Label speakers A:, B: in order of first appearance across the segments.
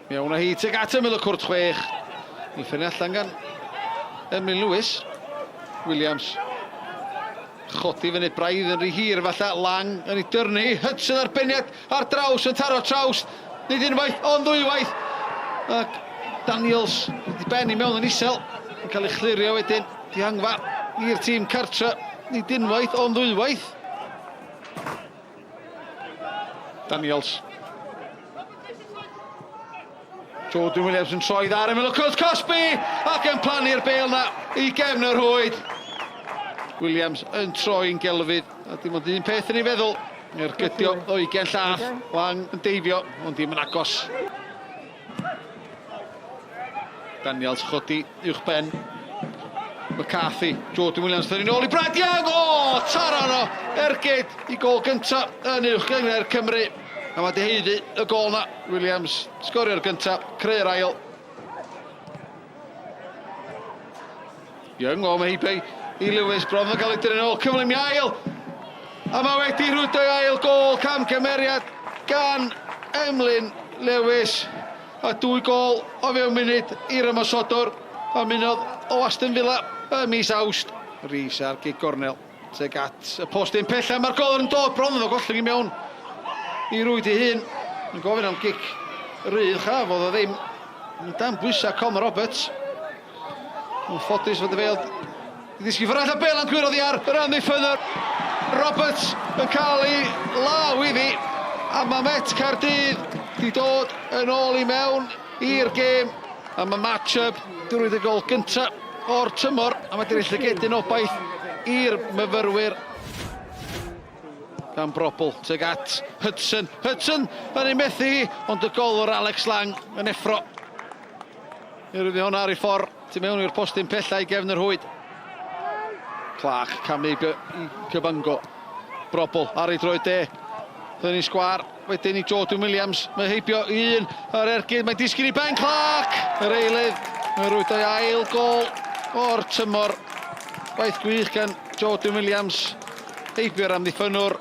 A: Mewn â hi tuag at ymyl y cwrt chwech. Ei phennu allan gan Emlyn Lewis. Williams. Chodi fyny braidd yn rhy hir falle. Lang yn ei dyrnu hi. Hudson ar beniad ar draws yn taro traws. Nid unwaith ond ddwywaith. Ac Daniels wedi ben i mewn yn isel. Yn cael ei chlirio wedyn. Dihangfa i'r tîm cartre. Nid unwaith ond ddwywaith. Daniels. Jordan Williams yn troi dda ar ymyl y cwrt cosbi ac yn plannu'r bêl na i gefn y rhwyd. Williams yn troi'n gelfydd a dim ond un peth yn ei feddwl. Ergydio o ugain llath, Lang yn deifio, ond dim yn agos. Daniels chodi uwch ben McCarthy, Jordan Williams thynnu nôl i Brad Young! O! Taro no! Ergyd i gôl gynta yn uwch gynghrair Cymru. A mae 'di haeddu y gôl 'na. Williams sgorio'r gynta, creu'r ail. Young, o mae heibio i Lewis, bron yn cael ei dynnu nôl, cyflym i ail! A mae wedi rhwydo i ail gôl, camgymeriad gan Emlyn Lewis. A dwy gôl o fewn munud i'r ymosodwr a ymunodd o Aston Villa ym mis Awst. Rees ar gig gornel tuag at y postyn pella, mae'r gôl yn dod bron iddo gollwng i mewn i rwyd ei hun. Yn gofyn am gic rydd, chafodd o ddim. Yn dan bwysau Connor Roberts. Yn ffodus fod y bêl i ddisgyn ffwrdd allan, bêl yn cwyro oddi ar yr amddiffynnwr. Roberts yn cael ei law iddi, a mae Met Caerdydd di dod yn ôl i mewn i'r gêm. A mae Matt Chubb di rwyd y gol gyntaf o'r tymor, a mae di roi llygedyn obaith i'r myfyrwyr. Gan Brobl tuag at Hudson. Hudson yn ei methu hi, ond y golwr Alex Lang yn effro. Mi ryddi hwnna ar ei ffordd tu mewn i'r postyn pella i gefn yr rhwyd. Clark camu i Cyfango. Brobl ar ei droed de. Fyny'n sgwar. Wedyn i Jordan Williams. Mae heibio i un yr ergyd. Mae'n disgyn i Ben Clark. Yr eilydd. Mae'n rwydo ei ail gol o'r tymor. Gwaith gwych gan Jordan Williams. Heibio'r amddiffynnwr.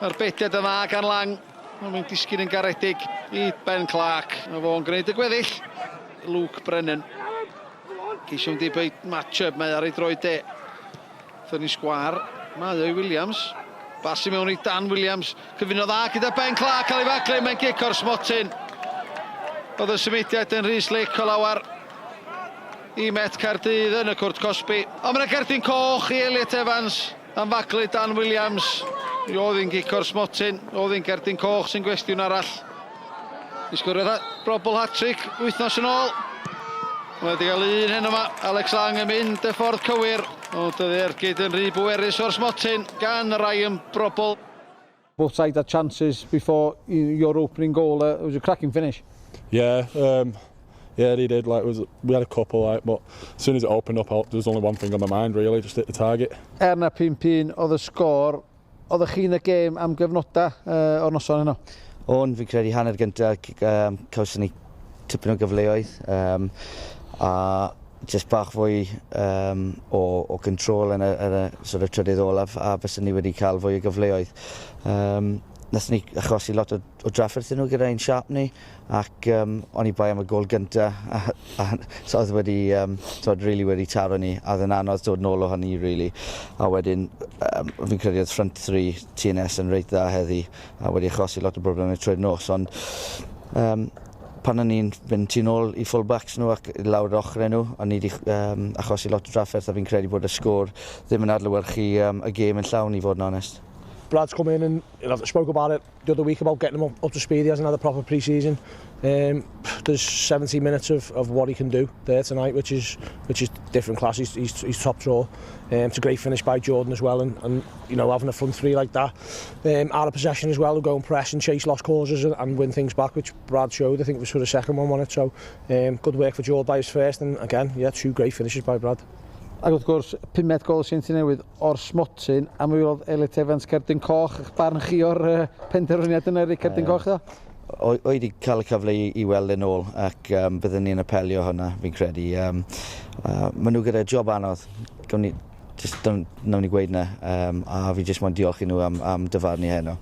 A: Arbediad yn dda gan Lang. Mae'n disgyn yn garedig i Ben Clark. Mae fo'n gwneud y gweddill. Luke Brennan. Ceisio mynd i bwy match-up, mae ar ei droed de. Thynnu sgwar, mae o i Williams. Bas i mewn i Dan Williams. Cyfuno dda gyda Ben Clark, cael ei faglu, mae'n gic o'r smotyn. Oedd y symudiad yn rhy slick o lawer i Met Caerdydd yn y cwrt cosbi. Ond mae'n cerdyn coch i Elliot Evans. Am faglu Dan Williams. Mi oedd hi'n gic o'r smotyn, oedd hi'n gerdyn coch sy'n gwestiwn arall. Mi sgoriodd Brobl hat-trick wythnos yn ôl. Mae wedi cael un heno yma, Alex Lang yn mynd y ffordd cywir. Ond oedd ergyd yn rhy bwerus o'r smotyn gan Ryan Brobl.
B: Both sides had chances before your opening goal. It was a cracking finish.
C: Yeah, yeah, he did. Like, was, we had a couple, like, but as soon as it opened up, there was only one thing on my mind, really, just hit the target.
B: Er na 5-1 oedd y sgôr, oeddech chi'n y gêm am gyfnodau o'r noson heno?
D: O'n, fi'n credu hanner gyntaf, cawson ni tipyn o gyfleoedd, a jyst bach fwy um, o, o control yn y, yn y sort of trydydd olaf a fyswn ni wedi cael fwy o gyfleoedd. Um, Nathon ni achosi lot o, o drafferth nhw gyda ein siap ni ac um, o'n i bai am y gol gynta a, a so oedd wedi um, so really wedi taro ni a oedd yn anodd dod nôl o hynny really a wedyn um, fi'n credu oedd front three TNS yn reit dda heddi a wedi achosi lot o broblemau trwy'r nos ond um, pan o'n i'n fynd tu nôl i full-backs nhw ac i lawr yr ochrau nhw, o'n i wedi um, achosi lot o drafferth a fi'n credu bod y sgôr ddim yn adlewyrchu um, y gêm yn llawn i fod yn onest.
E: Brad's come in and you know, spoke about it the other week about getting him up, up to speed. He hasn't had a proper pre-season. There's 70 minutes of, of what he can do there tonight, which is which is different class. He's, he's, he's top draw. It's a great finish by Jordan as well, and, and you know having a front three like that, out of possession as well, who go and press and chase lost causes and, and win things back, which Brad showed. I think it was for the second one, wasn't it? So good work for Jordan by his first, and again, yeah, two great finishes by Brad.
B: Ac wrth gwrs, pumed gol Seintiau Newydd o'r smotyn, a mi welodd Elliot Evans cerdyn coch. Eich barn chi o'r uh, penderfyniad yna i cerdyn coch ddo?
D: O'i wedi cael y cyfle i, i weld yn ôl ac um, byddwn ni'n apelio hwnna, fi'n credu. Um, maen nhw gyda job anodd. Gawn ni, just, nawn ni gweud na, um, a fi jyst moyn diolch i nhw am, am dyfarnu heno.